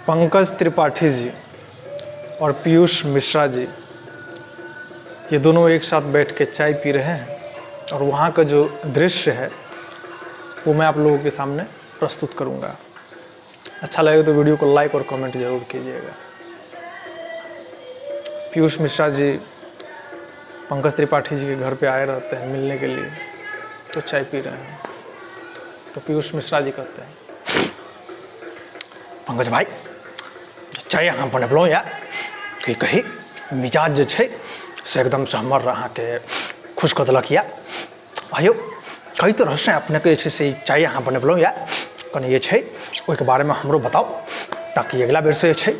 पंकज त्रिपाठी जी और पीयूष मिश्रा जी, ये दोनों एक साथ बैठ के चाय पी रहे हैं और वहाँ का जो दृश्य है वो मैं आप लोगों के सामने प्रस्तुत करूँगा। अच्छा लगे तो वीडियो को लाइक और कमेंट जरूर कीजिएगा। पीयूष मिश्रा जी पंकज त्रिपाठी जी के घर पे आए रहते हैं मिलने के लिए, तो चाय पी रहे हैं। तो पीयूष मिश्रा जी कहते हैं, पंकज भाई चाय अहाँ बनेलहुँ यऽ की कही, मिजाज जे छै से एकदमसँ हमर अहाँके खुश कऽ देलक यऽ। आयौ कई तरहसँ अपनेके जे छै से चाय अहाँ बनेलहुँ यऽ, कनि जे छै ओहिके बारेमे हमरो बताउ ताकि अगिला बेरसँ जे छै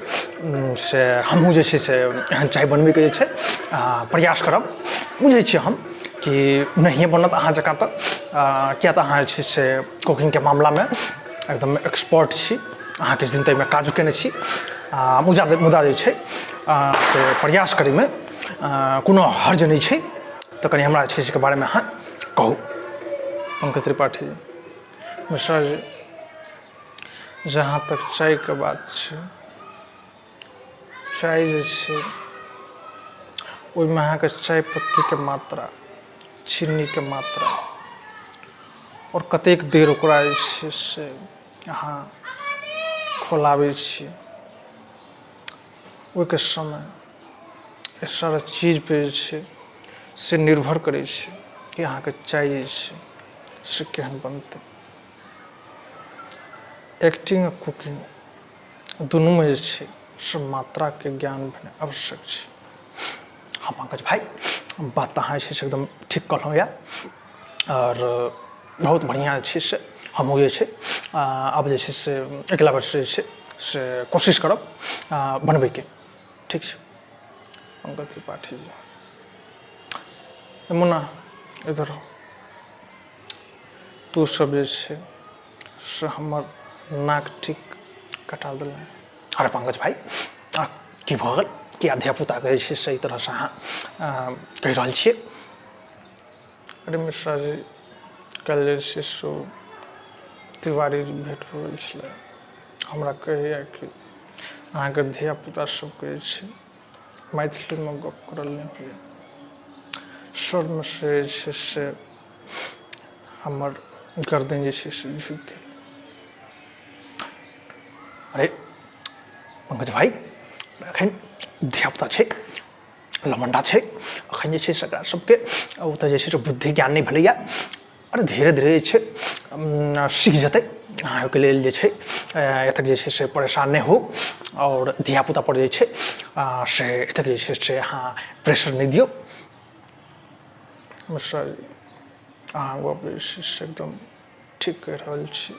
से हमहूँ जे छै से एहन चाय बनबैके जे छै प्रयास करब। बुझै छियै हम कि नहिए बनत अहाँ जकाँ तऽ, किएक तऽ अहाँ जे छै से कुकिंगके मामलामे एकदम एक्सपर्ट छी, अहाँ किछु दिन तऽ एहिमे काजो कयने छी। मुदा मुदा जे छै से प्रयास करैमे कोनो हर्ज नहि छै, तऽ कनि हमरा जे छै से बारेमे अहाँ कहू। पंकज त्रिपाठी मिश्रा जी, जहाँ तक चायके बात छै, चाय जे छै ओहिमे अहाँके चाय पत्तीके मात्रा, चीनीके मात्रा आओर कतेक देर ओकरा जे छै से अहाँ खौलाबै छियै ओहिके समय, एहि सारा चीजपर जे छै से निर्भर करै छै कि अहाँके चाय जे छै से केहन बनतै। एक्टिंग आ कुकिंग दुनूमे जे छै से मात्राके ज्ञान भेनाइ आवश्यक छै। हँ पंकज भाइ, बात तऽ अहाँ जे छै से एकदम ठीक कहलहुँ यऽ आओर बहुत बढ़िआँ जे छै से हमहूँ जे छै आब जे छै से अगिला बेरसँ जे छै से कोशिश करब बनबैके। ठीक छै पंकज त्रिपाठी जी। मुन्ना इधर आउ, तू सब जे छै से हमर नाक ठीक कटा देलनि। अरे पंकज भाइ, की भऽ गेल कि धियापुताके जे छै से एहि तरहसँ अहाँ कहि रहल छियै? अरे मिश्रा जी, काल्हि जे छै से तिवारी जी भेँट भऽ गेल छलै, हमरा कहैए कि अहाँके धियापुता सबके जे छै मैथिलीमे गप करल नहि होइए। शर्मसँ जे छै से हमर गर्दन जे छै से झुकि गेल। अरे पंकज भाइ, एखन धियापुता छै, लमण्डा छै, एखन जे छै से एकरा सबके ओतऽ जे छै से बुद्धि ज्ञान नहि भेलैए। अरे धीरे धीरे जे छै सीख जेतै। अहाँ ओहिके लेल जे छै एतेक जे छै से परेशान नहि होउ आओर धियापुतापर जे छै से एतेक जे छै से अहाँ प्रेशर नहि दियौ। मिश्रा जी, अहाँ गप जे छै से एकदम ठीक कहि रहल छी,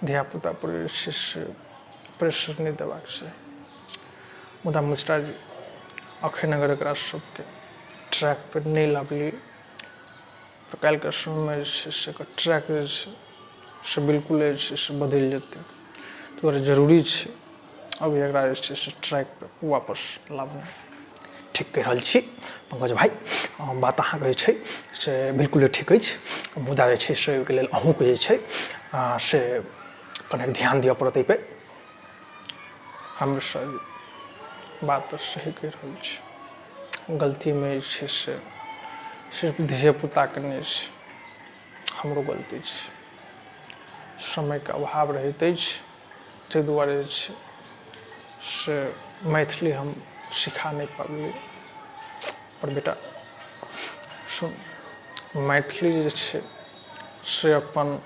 धियापुतापर जे छै से प्रेशर नहि देबाक चाही। मुदा मिश्रा जी, एखन अगर एकरा सबके ट्रैकपर नहि लाबलियै तऽ काल्हिके समयमे जे छै से एकर ट्रैक जे छै से बिल्कुले जे छै से बदलि जेतै। ताहि दुआरे जरूरी छै अभी एकरा जे छै से ट्रैकपर वापस लाबनाइ। ठीक कहि रहल छी पंकज भाइ, बात अहाँके जे छै से बिल्कुले ठीक अछि। मुदा जे छै से ओहिके लेल अहूँके जे छै से कनेक ध्यान दिअ पड़त एहिपर। हम सर बात तऽ सही कहि रहल छी, गलतीमे जे छै से सिर्फ धियेपुताके नहि छै, हमरो गलती छै। समयके अभाव रहैत अछि, ताहि दुआरे जे छै से मैथिली हम सिखा नहि पाबलियै। पर बेटा सुन, मैथिली जे छै से अपन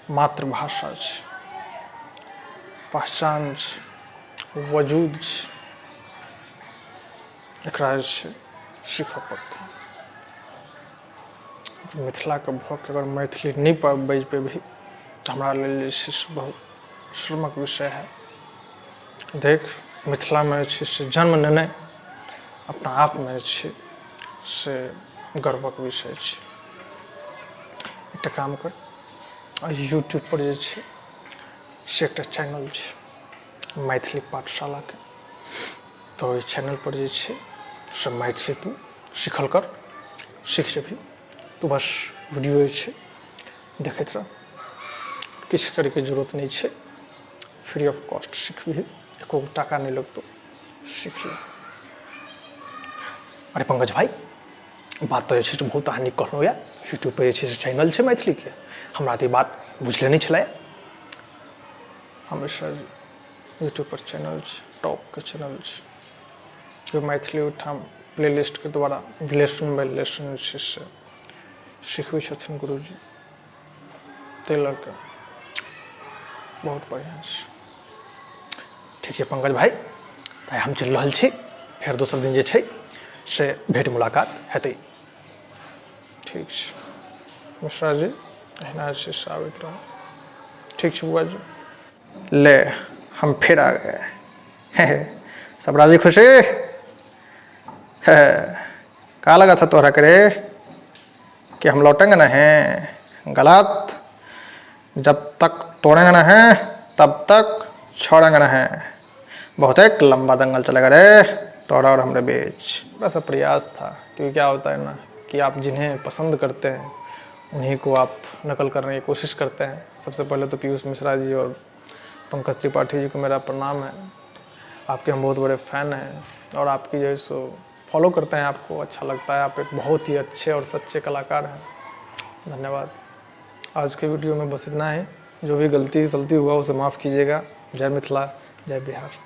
मातृभाषा छै, पहचान छै, वजूद छै, एकरा जे छै सीखऽ पड़तै। मिथिलाके भऽ कऽ अगर मैथिली नहि बाजि पेबही तऽ हमरा लेल जे छै से बहुत शर्मक विषय हैत। देख, मिथिलामे जे छै से जन्म लेनाइ अपना आपमे जे छै से गर्वक विषय छै। एकटा काम कर, यूट्यूबपर जे छै से एकटा चैनल छै मैथिली पाठशालाके, तऽ ओहि चैनलपर जे छै से मैथिली तू सीखल कर, सीख जेबही तू। बस वीडियो जे छै देखैत रह, किछु करैके जरूरत नहि छै। फ्री ऑफ कॉस्ट सिखबिही, एको टाका नहि लगतौ, सीख ले। अरे पंकज भाई, बात तऽ जे छै से बहुत अहाँ नीक कहलहुँ यऽ। यूट्यूबपर जे छै से चैनल छै मैथिलीके, हमरा तऽ ई बात बुझले नहि छलै। हमेशा यूट्यूबपर चैनल छै, टॉपके चैनल छै जो मैथिली ओहिठाम प्लेलिस्टके द्वारा लेसन बाय लेसन जे छै से सिखबै छथिन गुरुजी, ताहि लऽ कऽ बहुत बढ़िआँ छै। ठीक छै पंकज भाई, तऽ हम चलि रहल छी, फेर दोसर दिन जे छै से भेँट मुलाकात हेतै। ठीक छै मिश्रा जी, एहिना जे छै से आबैत रहू। ठीक छै बुआ जी। ले हम फिर आ गए। हे हे, सब राजी खुशी है? का लगा था तोहरा करे कि हम लौटेंगे नहीं? गलत, जब तक तोड़ेंगे नहीं तब तक छोड़ेंगे नहीं। बहुत एक लंबा दंगल चलेगा रे तोड़ा और हमरे बीच। थोड़ा सा प्रयास था, क्योंकि क्या होता है ना कि आप जिन्हें पसंद करते हैं उन्हीं को आप नकल करने की कोशिश करते हैं। सबसे पहले तो पीयूष मिश्रा जी और पंकज त्रिपाठी जी को मेरा प्रणाम है। आपके हम बहुत बड़े फ़ैन हैं और आपकी जो है सो फॉलो करते हैं, आपको अच्छा लगता है। आप एक बहुत ही अच्छे और सच्चे कलाकार हैं। धन्यवाद। आज के वीडियो में बस इतना ही। जो भी गलती सलती हुआ उसे माफ़ कीजिएगा। जय मिथिला, जय बिहार।